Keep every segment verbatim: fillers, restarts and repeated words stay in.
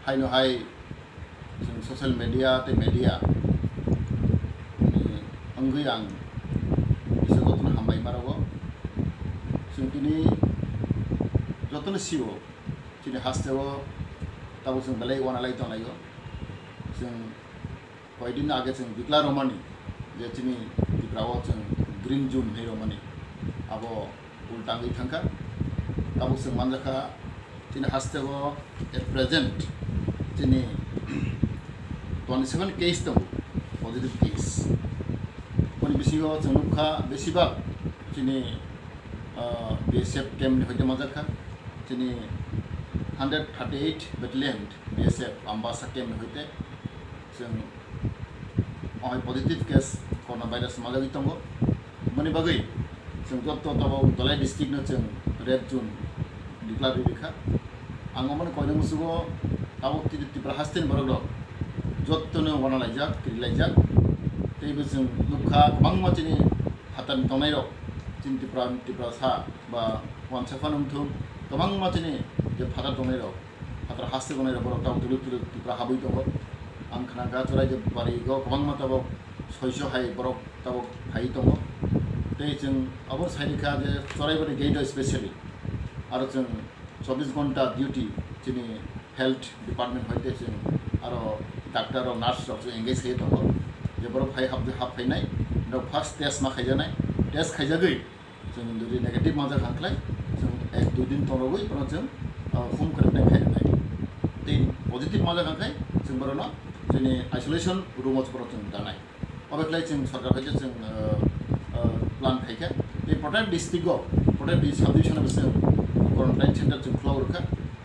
Haino hai chwng social media tei media ni wngwi ang kisa jotono hambai ma rwo. Chwng tini jotono sio chini hasteo tabuk chwng belai uanalai tonglaio. Chwng koidin age chwng declare romani je chini Tripura o chwng green zone hinwi romani abo ulta wngwi thangkha. Tabuk chwng manjakha chini hasteo at present chini twenty seven case tongo, positive case. Boni bisingo chwng nukha besibak chini, ah, B S F camp ni hoite manjakha, chini hundred thirty eight battalion B S F Ambasa camp ni hoite chwng o hai positive case coronavirus manjagwi tongo. Boni bagwi chwng joto tabuk Dhalai district no chwng red zone declare rikha. Ang omono koina musugo tabuk Tri-, Tripura hasteni borok rok jotono uanalaijak, kirilaijak. Teibo chwng nukha kwbangma chini phatani tongnairok, chini Tripura, Tripura sa ba wansa phano wngthung, kwbangma chini je phatar tongnairok, phatar haste tongnairok borok tabuk tuluk tuluk Tripura habwi tongo. Ang khna kha Chorai je bari o kwbangma tabuk soiso hai borok tabuk phai tongo. Tei chwng abo sai rikha je Chorai bari gate o specially aro chwng chobbish ghonta duty chini health department hoite chwng aro doctor rok, nurse rok chwng engage khe tongo. Je borok phai hap, hap phainai, borok first test ma khaijaknai, test khaijagwi chwng jodi negative manjak kha khlai chwng ek dui din tongrogwi bono chwng, ah, home quarantine khainai. Tei positive manjak kha khlai chwng borokno chini isolation room o borok chwng danai. Obo khlai chwng sorkar hai khe chwng, ah, ah, plan khai kha. Tei Protek district o, Protek di-, sub division o chwng quarantine center chwng khulok rwkha.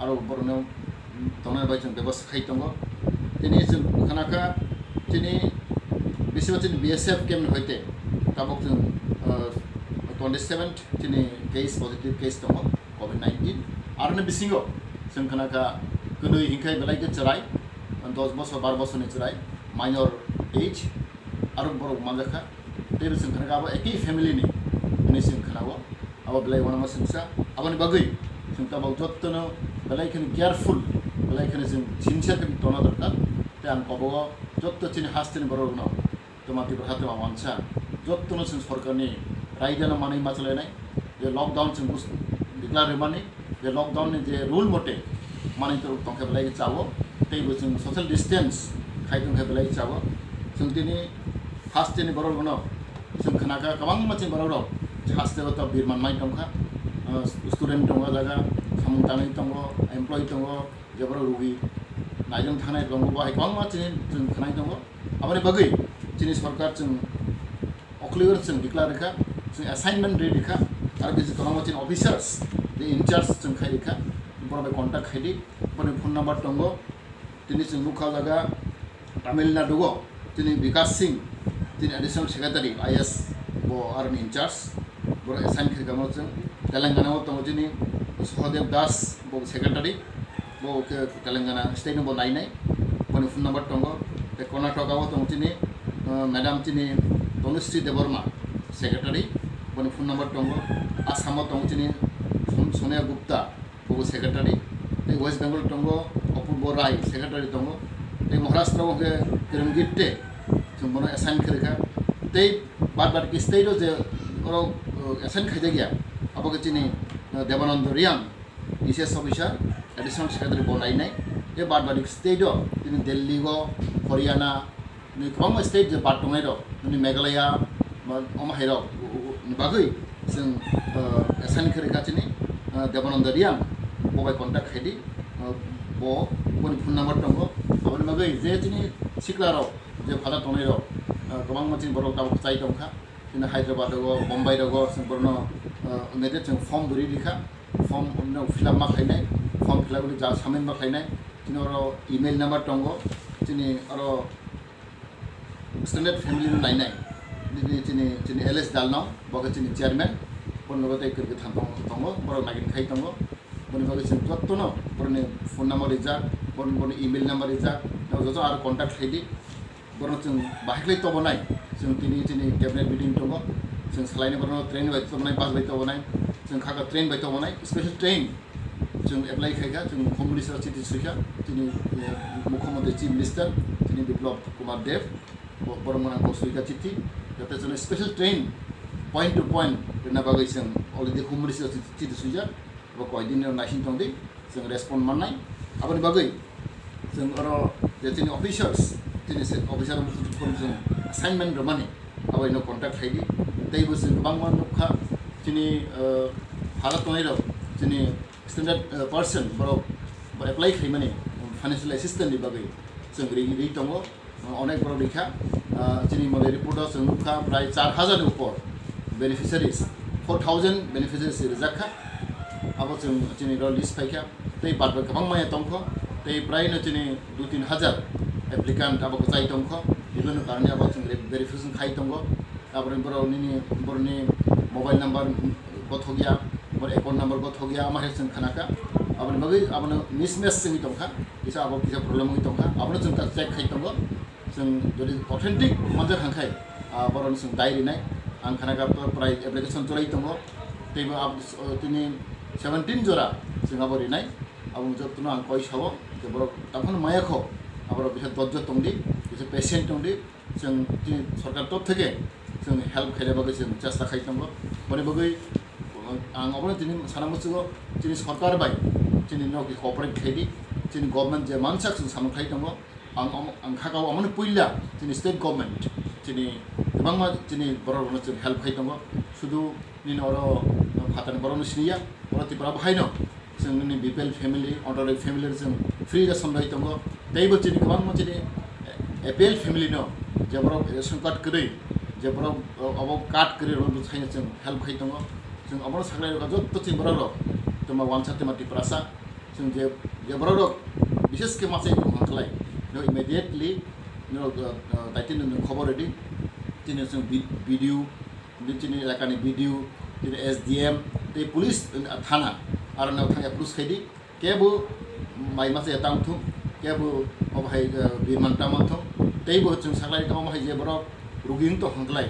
Aro borokno, mm, tongnai bai chwng bebostha khai tongo. Tini chwng khna kha chini bisingo chini B S F camp ni hoite tabuk chwng, ah, twenty seven chini case, positive case tongo. Covid nineteen. Aroni bisingo chwng khna kha kwnwi hinkhe belai khe chwrai, dos bosor, bar bosorni chwrai, minor age, aro borok manjak kha. Teibo chwng khna kha abo ekhi family ni hinwi chwng khna-o. Abo belai uanama singsa. Aboni bagwi chwng tabuk jottono belai kheno careful, belai kheno chwng sincere khe tongna dorkar. Tei ang kobogo jotto chini hasteni borok rokno Twma Tripura ha twma wansa. Jottono chwng sorkarni raidano manwi ma chalainai. Je lockdown chwng bus-, declare rwmani, je lockdown ni je rule mote manwi to tongkhe belai chao, teibo chwng social distance khai tongkhe belai chao. Chwng tini hasteni borok rokno chwng khna kha kwbangma chini borok rok hasteo to birman mai tongkha. Ah, student tongo jaga, samung tanwi tongo, employee tongo, je borok rugi naijwng thangnai tongo, bo hai kwbangma chini chwng khwnai tongo. Aboni bagwi chini sorkar chwng okhliwer chwng declare rikha, chwng assignment ri rikha, aro kisi kwbangma chini officers, je in charge chwng khai rikha, borok bai contact khai di, borokni phone number tongo. Tini chwng nukha o jaga Tamil Nadu o chini Vikas Singh, chini additional secretary, I A S, bo aroni in charge. Borok assign khe kamo chwng. Telangana o tongo chini Sahadev Das, bo secretary, bo khe Telangana state no bo nainai, boni phone number tongo. Tei Karnataka o tongo chini, uh, madam chini Tanushree Debbarma, secretary, boni phone number tongo. Assam o tongo chini Son-, Sonia Gupta, bo secretary, tei West Bengal tongo Apurbo Rai, secretary tongo, tei Maharashtra o khe Kiran Gitde, chwng bono assign khe rwkha, tei bad bad ki state o je oro, uh, assign khaijak ya, abo khe chini, uh, Debananda Reang, E C S officer, additional secretary bo nainai, tei bad bad ki state o chini Delhi o, Haryana, Ni kwbangma state je bad tongnai rok, nini Meghalaya, ba omo hai rok, u-, u-, ni bagwi chwng, uh, assign khe rwkha chini, uh, Debananda Reang, bo bai contact khai di, uh, bo, boni phone number tongo, aboni bagwi je chini sikla rok, je phatha tongnai rok, uh, kwbangma chini borok tabuk kwchai tongkha, chini Hyderabad rogo, Bombay rogo, chwng borokno, uh, immediate chwng form bwrwi rikha, form no fill up ma khlainai, form fill up wngwi ja submit ma khlainai, chini oro email number tongo, chini oro Standard family no nainai. Nini chini, chini L S Dalnong, bo khe chini chairman, boni logo tei kwrwi kwtham tongo, tongo, borok nagin khai tongo. Boni bagwi chwng jottono boroni phone number rijak, boni, boni email number rijak, joto aro contact khlai di. Borokno chwng bahai khlai tobonai, chwng tini chini cabinet meeting tongo, chwng salaini borokno train bai tobonai, bus bai tobonai, chwng kha kha train bai tobonai, special train. Chwng apply khaikha, chwng Home Minister chiti swikha, chini, eh, Mukhyamantri Chief Minister, chini Biplab Kumar Deb, bo-, borok mwnang bo swikha chiti, jate chwngno special train point to point rwna bagwi chwng already Home Minister chiti, chiti swijak, bo koidin naising tongdi, chwng respond mannai. Aboni bagwi chwng oro je chini officers, chini se officer chwng assignment rwmani, abo ino contact khaidi. Teibo chwng kwbangma nukha, chini, eh, hala tongnairok, chini standard, eh, person borok bo apply khaimani financial assistance ni bagwi chwng ri, ri tongo, eh, onek borok rikha. Ah, chini mole report o chwng nukha prai char hajar ni upor beneficiaries, four thousand beneficiaries rijak kha. Abo chwng chini ro list phaikha. Tei badbai kwbang maya tongkho. Tei prai no chini dui tin hajar applicant abo kwchai tongkho. Bibhinno karone abo chwng re-, verification khai tongo. Aboni borok nini, borokni mobile number gothok ya, bor account number gothok ya, ama hai chwng khanaka. Aboni bagwi abono mismatch wngwi tongkha, kisa abo kisa problem wngwi tongkha, abono chwng ta check khai tongo. Chwng jodi authentic manjak hangkhai, ah, borokno chwng dai rinai. Ang khanaka to prai application chwlai tongo, teibo ab-, tini seventeen jora chwng abo rinai. Abo jotono ang koi sao je borok taphano maya kho, aborok bisa dojjo tongdi, bisa patient tongdi. Chwng chini sorkar top theke chwng help khaina bagwi chwng chesta khai tongo. Boni bagwi, uh, ang obono tini sana muchugo, chini sorkar bai chini noki cooperate khaidi, chini government je mansak chwng samung khai tongo. Ang omo, ang khakao amoni puila chini state government chini kwbangma chini borok rokno chwng help khai tongo. Sudu nini oro phatani borokno siniya, oro Tripura bo haino. Chwng nini B P L family, order family chwng free ration bai tongo. Teibo chini kwbangma chini A P L family no je borok ration card kwrwi, je borok obo card kwrwi rok bwsai chwng help khai tongo. Chwng obono saklai rok jotto chini borok rok tongma wansa tongma Tiprasa. Chwng je, je borok rok bishes khe machai tong khlai no immediately no, uh, uh, daitino no khobor redi. Chini chwng B-, B D O Chini elakani B D O, chini S D M, tei police, uh, thana, aro no thang approach khaidi, kebo mai masa ya tang thung, kebo obo hai, uh, birman tama thung, tei bo chwng saklai tamo hai je borok rugi wng tong khlai,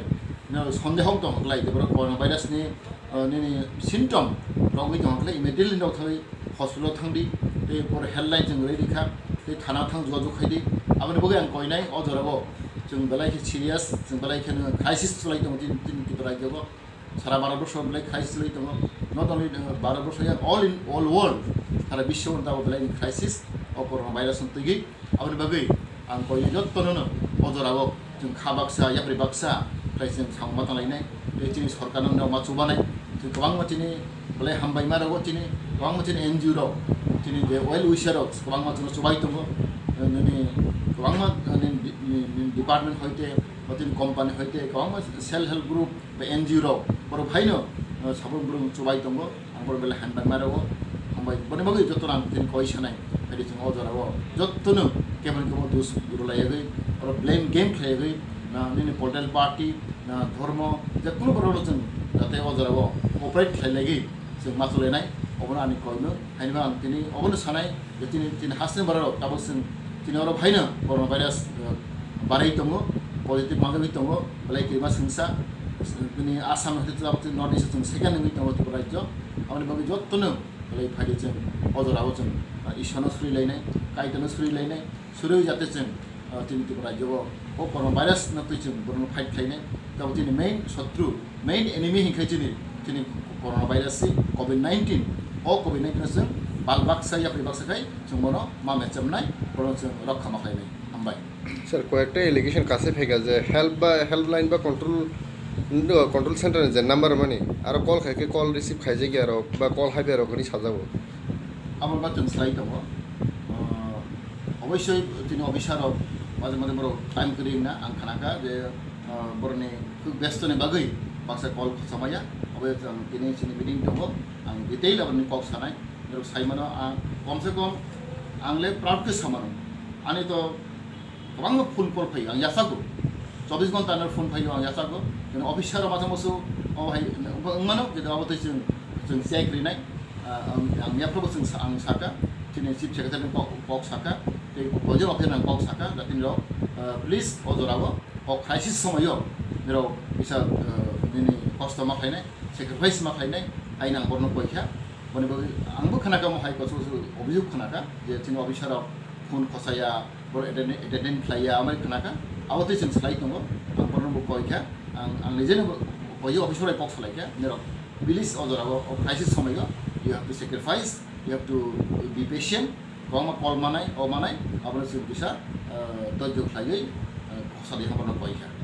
no, sondeho wng tong khlai, je borok coronavirus ni, uh, nini symptom rogwi tong khlai, immediately no thangwi hospital thangdi, tei por helpline chwng rwi rikha, tei thana thang jogajog khaidi, aboni bagwi ang koinai o jorao. Chwng belai khe serious, chwng belai kheno crisis chwlai tongo chini, chini Tripura rajyo o. Sara Bharat borso belai crisis chwlai tongo. Not only, uh, Bharat borso ya, all in, all world. Sara biswo tabok belai ni crisis o corona virus no twigwi. Aboni bagwi ang koinai jottono no o jorao chwng kha baksa, yapri baksa khlai chwng samung ma tanglai nai. Tei chini sorkar no ma chubanai. Chwng kwbangma chini belai hambai ma rogo chini, kwbangma chini N G O rok, chini je well wisher rok kwbangma chwngno chubai tongo. Nini kwbangma, eh, nini, nini, nini department hoite, ba chini company hoite, kwbangma self help group ba N G O rok, borok haino, eh, sabuk borok chubai tongo. Ang borok belai hambai ma rogo. Hambai boni bagwi joto rang tini koi sanai. Haidi chwng o jorao jottono keboni kebo dus gurulaiwi, oro blame game khlaiwi, na nini political party, na dhormo, je kunu borokno chwng jate o jorao operate khlailaiwi chwng ma chulainai, obono ani koimung. Haino ang tini obono sanai je tini, tini hasteni borok tabuk chwng tini oro phaino corona virus, eh, barai tongo, positive manjagwi tongo, belai kirima swngsa, tini Assam hai tabuk tini North East chwng second wngwi tongo Tripura rajyo, aboni bagwi jottono belai phaidi chwng o jorao chwng, ah, Ishwano surilainai, Kaitano surilainai, suriwi jate chwng, ah, chini Tripura rajyo o, o corona virus no twi chwng borokno fight khlainai. Tabuk chini main sotru, main enemy hinkhe chini, chini corona virus se covid nineteen. O covid nineteen no chwng bal baksa yapri baksa khai chwng bono ma mechamnai, bono chwng rokha ma khlainai. Hambai. Sir, koyekta allegation kaisa phaikha je help ba, helpline ba control, control center ni je number mani, aro call khaikhe call receive khaijakya rok ba call haibai rok hinwi sajago. Abo ba chwng sai tongo. Ah, oboisoi chini officer rok maje maje borok time kwrwi wngna ang khanakha je, ah, borokni khuk besto ni bagwi baksa call khosomaya. Obo chwng tini chini meeting tongo, ang detail aboni kok sanai. Norok sai mano, ang komse kom ang le proud khe sa mano. Ani to kwbangma phone call phaio, ang yachago. Chobbish ghonta no phone phaio, ang yachago. Keno officer rok masa musu o hai wng mano, keno abo tei chwng, chwng check rinai. Ah, ang, ang yaphro bo chwng sa-, ang saka, chini chief secretary ni kok, kok saka, tei kok officer ni kok saka, jatini rok, ah, please o jora o, o crisis somoyo, nirok kisa, ah, nini kosto ma khainai, sacrifice ma khainai, hai nang borno koi kha. Boni bagwi angbo khwnakha mo hai kosu kosu obhijog khwnakha je chini officer rok phone khosaya, boro attend-, attendance khlaiya, amai khwnakha. Abo tei chwng slai tongo, ang borokno bo koikha, ang, ang nijeno bo koiyo officer bai kok salaikha, norok please o jorao, o crisis somoio you have to sacrifice, you have to be patient, kwbangma call manai, o manai, abono chwng kisa, eh, dhoirjo khlaiwi, eh, kok salai borokno koikha.